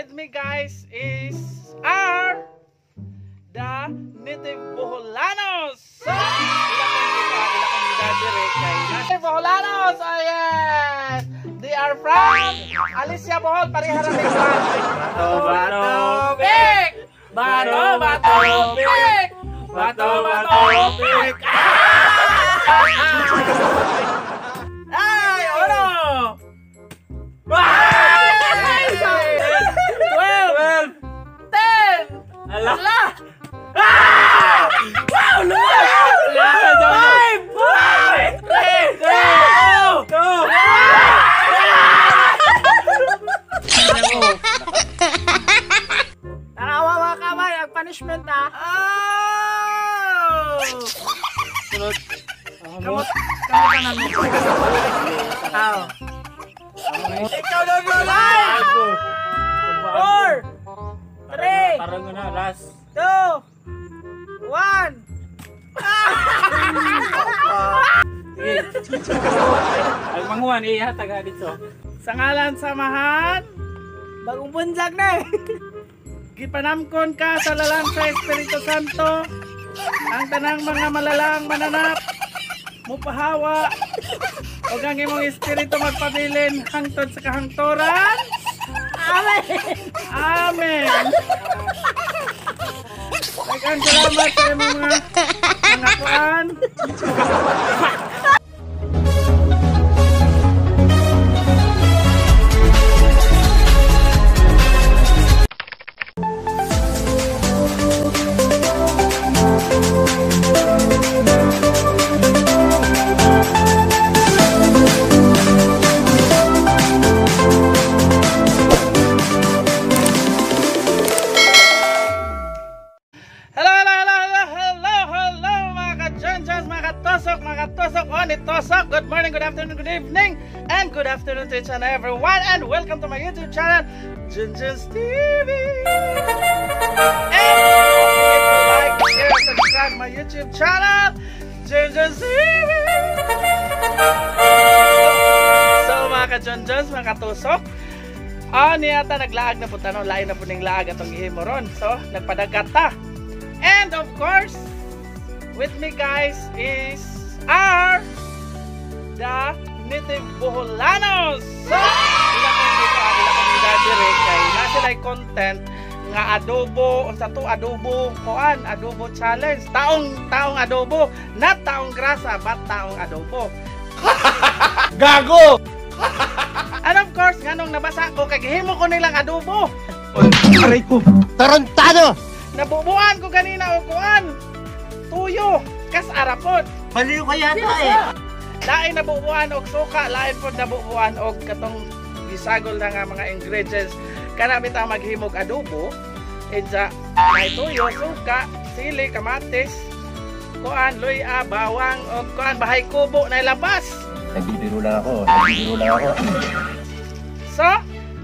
With me, guys, is our the native Boholanos. So, ila kong dito, ila kong gidadire kay native Boholanos. Oh yes! They are from Alicia, Bohol, pareha ra may Bato, bato, pick! Bato, bato, pick! Bato, bato, pick! Ay, uno! Ay! 12! 10! Ala! Ala! Ah! Wow! Five! Five! Three! Two! Two! Tarawa mga kamay, ang punishment ah. Oh! Sunod. Kamot, kamot na namin. Aw. Ikaw na Five! Four! Three! Parang na, last. Two! One! Sige. Ay, manguan, iya, taga dito. Sa ngalan samahan, Bagong bunsag na eh. Gipanamkon ka sa lalang sa Espiritu Santo, ang tanang mga malalang mananap, mupahawa, o ang imong espiritu magpabilin hangtod sa kahangturan. Amen! Amen. Daghang salamat sa imong mga kuan. Hello, hello, hello, hello, hello, hello, mga ka-John-Johns, mga ka-Tosok, mga ka-Tosok, on it, Tosok. Good morning, good afternoon, good evening, and good afternoon to each and everyone, and welcome to my YouTube channel, Junjun's TV. And if you like, share, subscribe my YouTube channel, Junjun's TV. So, mga ka-John-Johns, mga ka-Tosok, niyata naglaag na po tanong, lain na po ning laag atong gihimo ron. So, nagpadagat ta. And of course, with me, guys, is our the native Boholanos. So, ila kong dito, ila kong gidadire kay na sila content nga adobo, unsa to, adobo kuan, adobo challenge. Taong taong adobo, not taong grasa, but taong adobo. Gago! And of course, nganong nabasa ko kay gihimo ko nilang adobo. Aray ko! Tarantado! Nabubuan ko ganina og kuan. Tuyo, kas arapod. Baliw ka yata eh! Lain nabubuan og suka, lain pod nabubuan og katong gisagol na nga mga ingredients. Kana bitaw maghimog adobo, edya may tuyo, suka, sili, kamatis, kuan, luya, bawang og kuan, bahay kubo na ilabas. Nagbibiro lang ako, nagbibiro lang ako. So,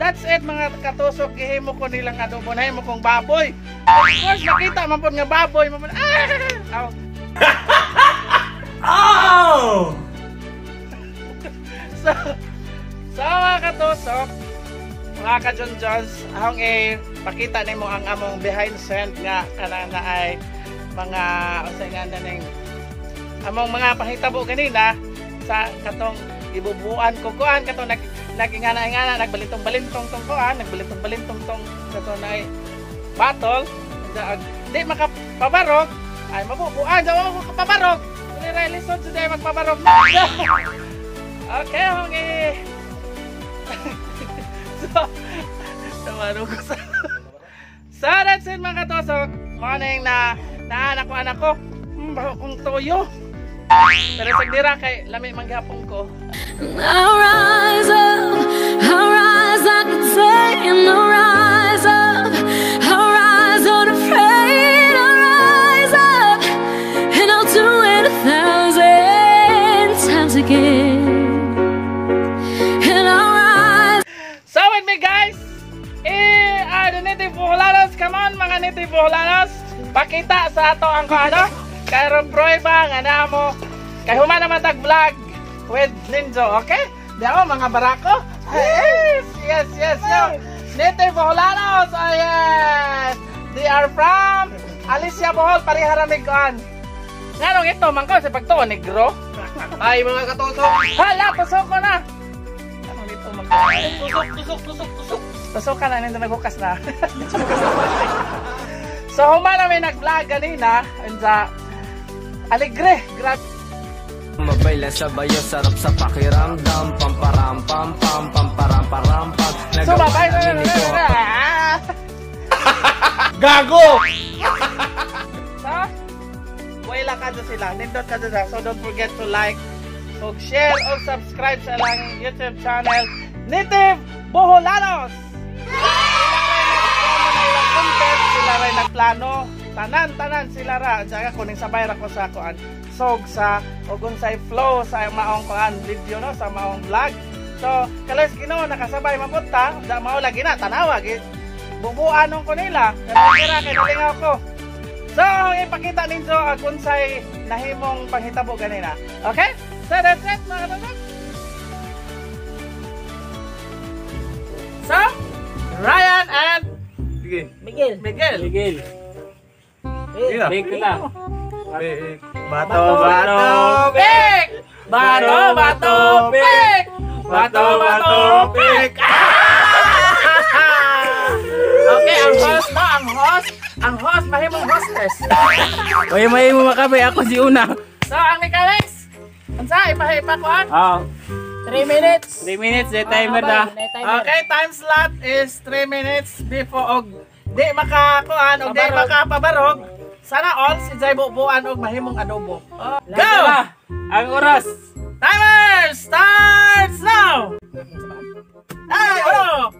that's it, mga katusok, gihimo ko nilang adobo, nahimo kong baboy. Of course, makita man pod nga baboy, man pod, ah! Aw. Oh! So mga katusok, mga ka-John-Johns, akong ipakita nimo ang among behind scene nga kana na ay mga unsay nga na ning among mga panghitabo ganina sa katong ibubuan ko kuan katong nag nagingana-ingana, nagbalintong-balintong tong kuan, nagbalintong-balintong tong katong na ay battle. Di makapabarog ay mabubuan sa mo makapabarog. Dili ra lisod sa magpabarog. Okay, hong eh. So, tawaro ko sa. So, that's it, mga katusok. Morning na naanak ko anak ko. Baho kong tuyo. Pero sa dira kay lami manggapon ko. I rise up, I rise like a flame. I rise up, I rise unafraid. I rise up, and I'll do it 1,000 times again. And I rise. So with me, guys, eh, are the native Boholanos. Come on, mga native Boholanos. Pakita sa ato ang ano. Karon prueba nga namo. Kay human naman tag vlog with Ninjo, okay? Di ako mga barako. Yes, yes, yes, yo. Native Boholanos. Oh yes. They are from Alicia, Bohol, pareha ramig kuan. Nganong ito man ko sa pagtuo negro? Ay, mga katusok! Hala, tusok ko na. Anong dito man ko? Tusok, tusok, tusok, tusok. Tusok ka na, nindot naghukas na. So human namin nag-vlog ganina and sa alegre, grabe. Mabayla sa bayo, sarap sa pakiramdam. Pamparam pam pam, pamparam param pam. So mabay na namin ito. Gago! So, wala ka dyan sila. Nindot ka dyan sila. So don't forget to like, ug share, ug subscribe sa ilang YouTube channel, Native Boholanos! Sila rin ilang content, sila rin nagplano. Tanan-tanan sila ra. Tsaka kuning sabay ra ko sa kuan. Sog sa ug unsay flow sa maong kuan video no, sa maong vlog. So, kalas Ginoo nakasabay man pud ta, da mao lagi na tanawa gi. Bubuan ko nila. Kaya kay nalingaw ko. So, ipakita ninyo ang unsay nahimong panghitabo ganina. Okay? So, that's it mga katusok. So, Ryan and Sige. Miguel. Miguel. Miguel. Eh, Big na. Bato, bato! Pick! Bato, bato, pick! Bato, bato, pick! Okay, ang host no, ang host, ang host, mahimong hostess. Uy, may mo makabay ako si Una. So, ang mechanics, unsa ipahipakuan? Ah, 3 minutes. 3 minutes, eh, timer na. Okay, time slot is 3 minutes before og di makakuan og di makapabarog. Sana all si Jai bubuan og mahimong adobo. Go! Ang oras. Timer starts now! Ay, uno!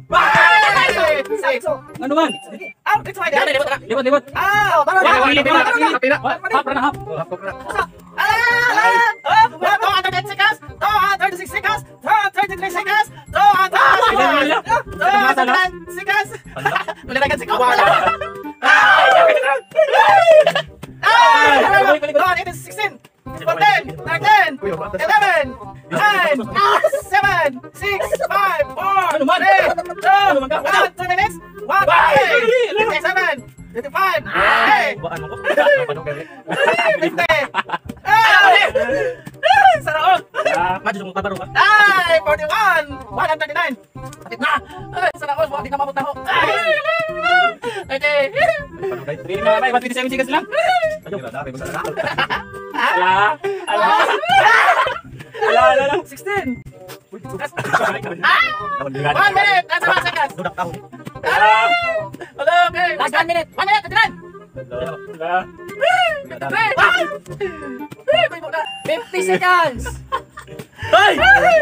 Five! Six! Ano man? Oh, it's my dad. Limot, limot. Ah, Hap, hap, hap. Ah, oh, 210 seconds, 236 seconds, 233 seconds, 234, 239 seconds. Wala na seconds. Ah! 216, 14, 13, 11, 9, 7, 6, 5, 4, 3, 2, 1, 2 minutes, 1, 57, 55, 8, 50. Ay! Saraon! Ay! 41! 139! Sakit na! Ay! Saraon! Di na mabot na ako! Ay! Okay! 3 na, 27 seconds lang. Ala, ala. Ala, ala, ala. 16! 1 minute! And 7 seconds! Hello, okay! Last 1 minute. 1 minute! 39! Ala. 53! Ay! May na! 50 seconds. Ay! Ay!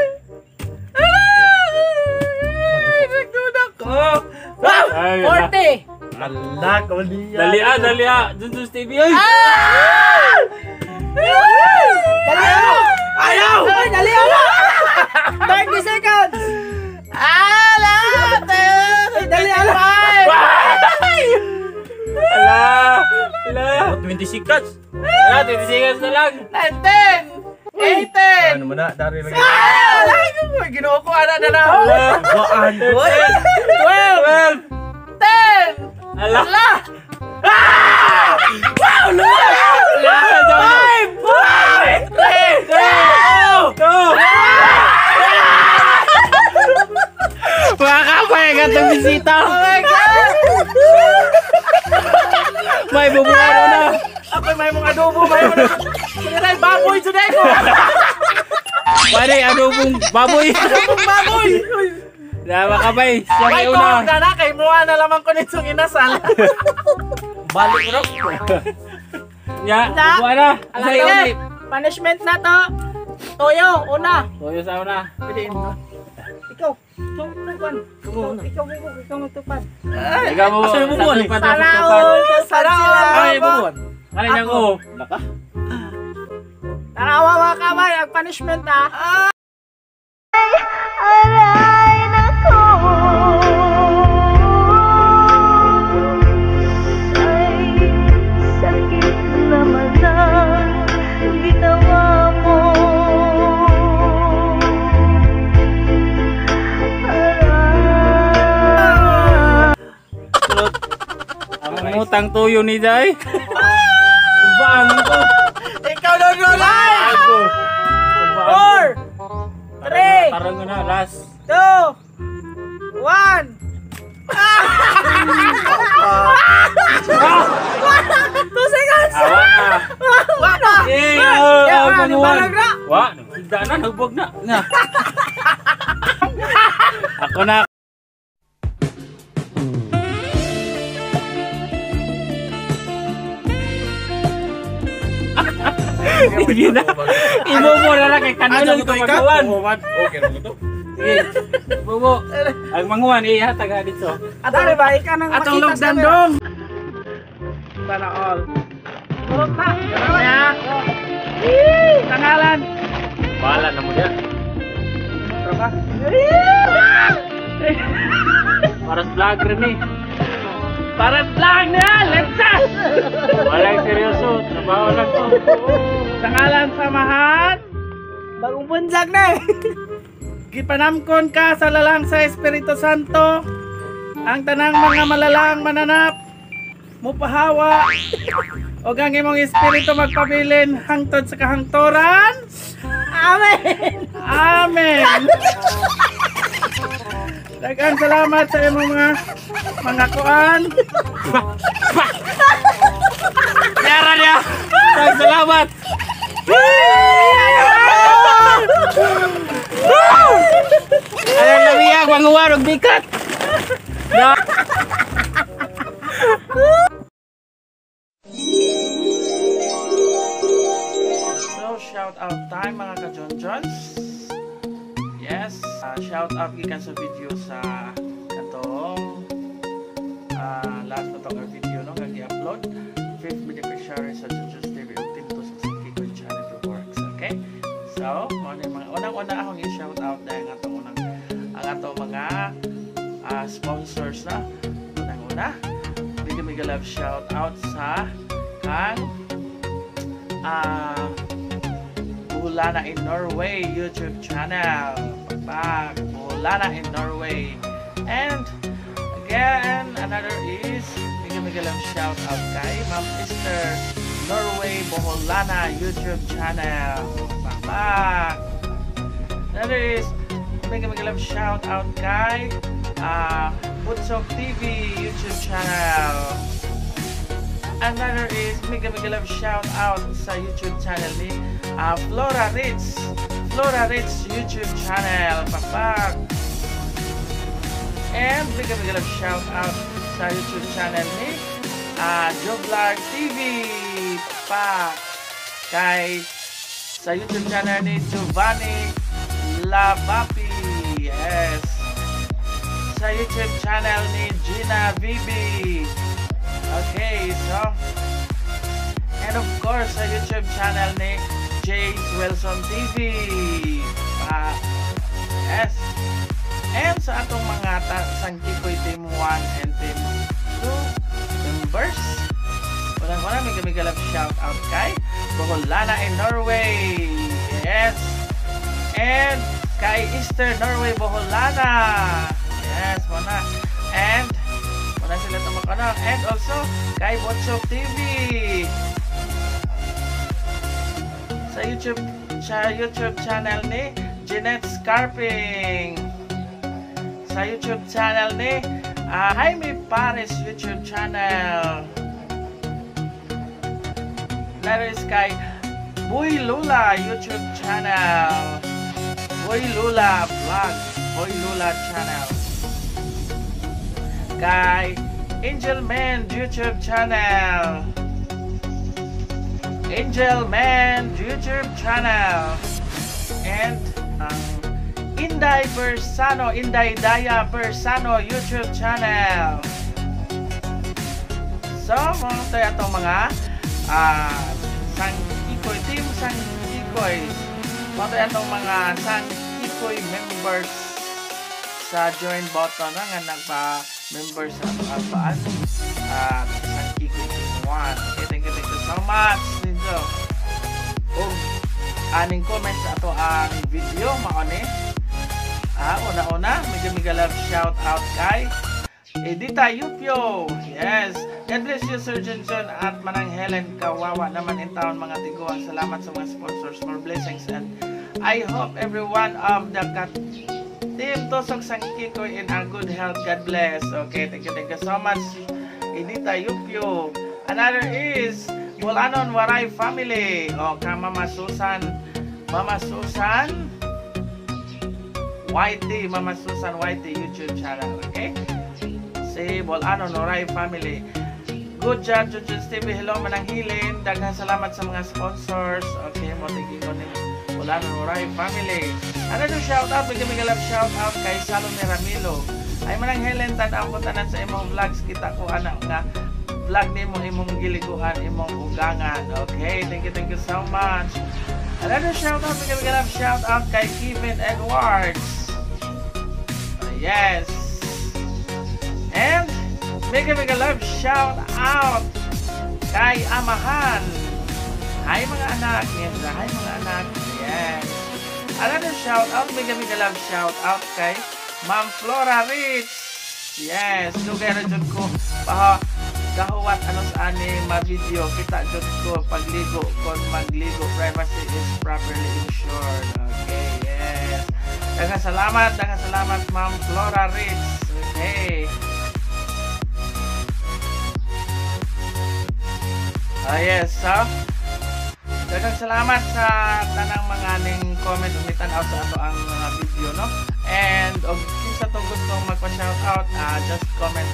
Nagduda ko! Wow! Ay, ala. 40. Ala, kawaliya! Dali ah, dali ah. Dun TV ay. Dali ano? Ayaw! Ay, dali ano? 30 seconds. Ala! Ay, dali ano? Ala. Ala. 20 seconds. Ala, 20 seconds na lang. 19! 18! Ano mo na, dari lagi. Ah! Lagi mo! Ginoo ko, ana na na. Waan ko! 12! 12. 10! Ala. Ala! Ah! Wow! Ala. 5! 4! 3! 2! 2. Mga kapay, gatong bisita. Oh my God! May bubuhan na. Ako may mga adobo, may mga Sinilay, baboy today ko! Pare, adobong baboy. Adobong baboy! Lama kabay, siya May may una. una. Na na, kay muha na lamang ko nitong inasal. Balik ro. Ya, bubuhan na. Ala, Sa una. Punishment na to. Toyo, una. Toyo sa una. Ikaw. Ikaw, ikaw, ikaw magtupad. Ikaw mo. Asa yung bubuhan eh? Sana all. Sana all. Ay, bubuhan. Ay, nako. Naka. Tarawa mga kamay, ang punishment ah. Aray nako. Ay, sakit naman ang ginawa mo. Pangutang tuyo ni Day. Bang ko. Ikaw na na. 4 3 Tarang na last. 2 1. 2 seconds. Awa na. Wala. Eh, Ya, oh, wala, manguan. nibarag na. Wa, da na nagbog na. Na. Ako na. Sige na. Imo mo na lang kay Ano kanon to ko ikaw? magawan. Okay na to. Sige. Bubo. Ang manguan iya taga dito. Ato rin ba? Ikaw nang Atong makita sa camera. lugdandong. Sana all. Turot na. Ya. Tangalan. Bala na mo dia. Tropa. Para sa vlog rin eh. Para lang niya, let's go. Walang seryoso, trabaho lang to. Tangalan samahan. Bagong bunjag na eh. Gipanamkon ka sa lalang sa Espiritu Santo. Ang tanang mga malalang mananap mupahawa o ang imong espiritu magpabilin hangtod sa kahangturan. Amen. Amen. Daghang salamat sa imong mga kuan. Yara niya. Daghang Salamat. Alam na niya, manguan og bikat. Na. So, shout out time mga ka-John Johns. Yes, shout out gikan sa video sa katong last na tong video no nga gi-upload. Fifth beneficiary sa John Johns TV ug Team 2 sa Kikoy Charity Works. Okay? So, mao ni mga unang-una akong i-shout out dahil ang atong unang ang atong mga sponsors na. Unang-una, big mega love shout out sa kang Bulana in Norway YouTube channel. Pakpak, Bulana in Norway. And again, another is mega mega love shout out kay Ma'am Esther Norway Boholana YouTube channel. Pakpak. Another is mega mega love shout out kay Butsok TV YouTube channel. Another is mega mega love shout out sa YouTube channel ni Flora Ritz. Flora Ritz YouTube channel. Pakpak. And mega mega love shout out sa YouTube channel ni Joblar TV. Pakpak. Kay sa YouTube channel ni Giovanni Lavapi. Yes. Sa YouTube channel ni Gina VB. Okay, so and of course sa YouTube channel ni Jace Wilson TV. Yes. And sa atong mga Sangkikoy Team 1 and Team 2 members. Unang-una, may mega love shout out kay Boholana in Norway. Yes. And kay Easter Norway Boholana. Yes, muna. And wala sila tumakano. And also kay Botsok TV. Sa YouTube channel ni Jeanette Scarping. Sa YouTube channel ni Jaime Pares YouTube channel. Letters kay Boy Lula YouTube channel. Boy Lula vlog. Boy Lula channel. Kay Angel Man YouTube channel. Angel Man YouTube channel. And ang Inday Bersano, Inday Daya Bersano YouTube channel. So, mga tayo atong mga Sangkikoy, Team Sangkikoy. Mga tayo atong mga Sangkikoy members sa join button na nga nagpa-member sa paan at Sangkikoy Team 1. Okay, thank you so much ninyo. Ug aning comment sa ato ang video mao ni. Una-una, mega mega love shout out kay Edita Yupyo. Yes. God bless you, Sir Junjun at Manang Helen. Kawawa naman in town, mga tiguang. Salamat sa mga sponsors. More blessings and I hope every one of the kat Team Tusok Sang Kikoy in a good health. God bless. Okay, thank you so much, Edita Yupyo. Another is Bulanon Waray Family. O, ka Mama Susan. Mama Susan YT, Mama Susan YT YouTube channel. Okay? Si Bulanon Waray Family. Good job, Junjun TV. Hello, Manang Hilin. Daghang salamat sa mga sponsors. Okay, mo tigi ko ni Bulanon Waray Family. Another shout out, bigyan mega love shout out kay Salome Ramilo. Ay, Manang Helen, tan-aw ko tanan sa imong vlogs. Kita ko anak nga vlog nimo, imong giliguan, imong ugangan. Okay, thank you so much. Another shout out, bigyan mega love shout out kay Kevin Edwards. Yes. And mega mega love shout out kay Amahan. Hi, mga anak. Yes, hi, mga anak. Yes. Another shout out, mega mega love shout out kay Ma'am Flora Rich. Yes, dugay ra jud ko paha gahuwat ano sa ani ma-video kita jud ko pagligo kon magligo. Privacy is properly insured. Okay, yes. Daghang salamat, Ma'am Flora Rich. Okay. Ah, yes, so daghang salamat sa tanang mga ning comment ug tan-aw sa ato ang mga video, no. And og kinsa to gustong magpa-shout out, just comment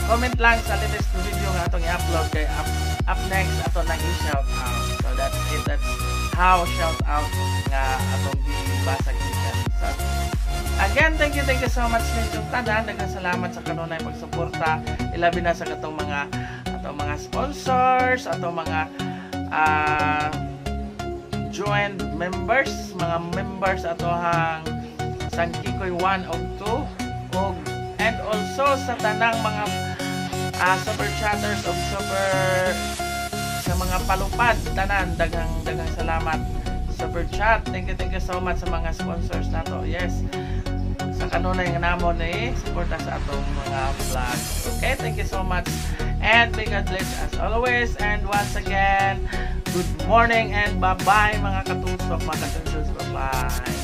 comment lang sa latest video nga atong i-upload kay up next ato nang i-shout out. So that's it. That's how shout out nga atong gibasa gikan. So again, thank you so much ninyong tanan. Daghang salamat sa kanunay pagsuporta, ilabi na sa katong mga atong mga sponsors, atong mga joined members, mga members atohang San Kikoy 1 og 2 og and also sa tanang mga super chatters og super sa mga palupad tanan, daghang daghang salamat, super chat. Thank you so much sa mga sponsors nato. Yes, sa kanunay nga namo ni suporta sa atong mga vlog. Okay, thank you so much and may God bless us always. And once again, good morning and bye-bye, mga katusok, mga katusok. Bye-bye.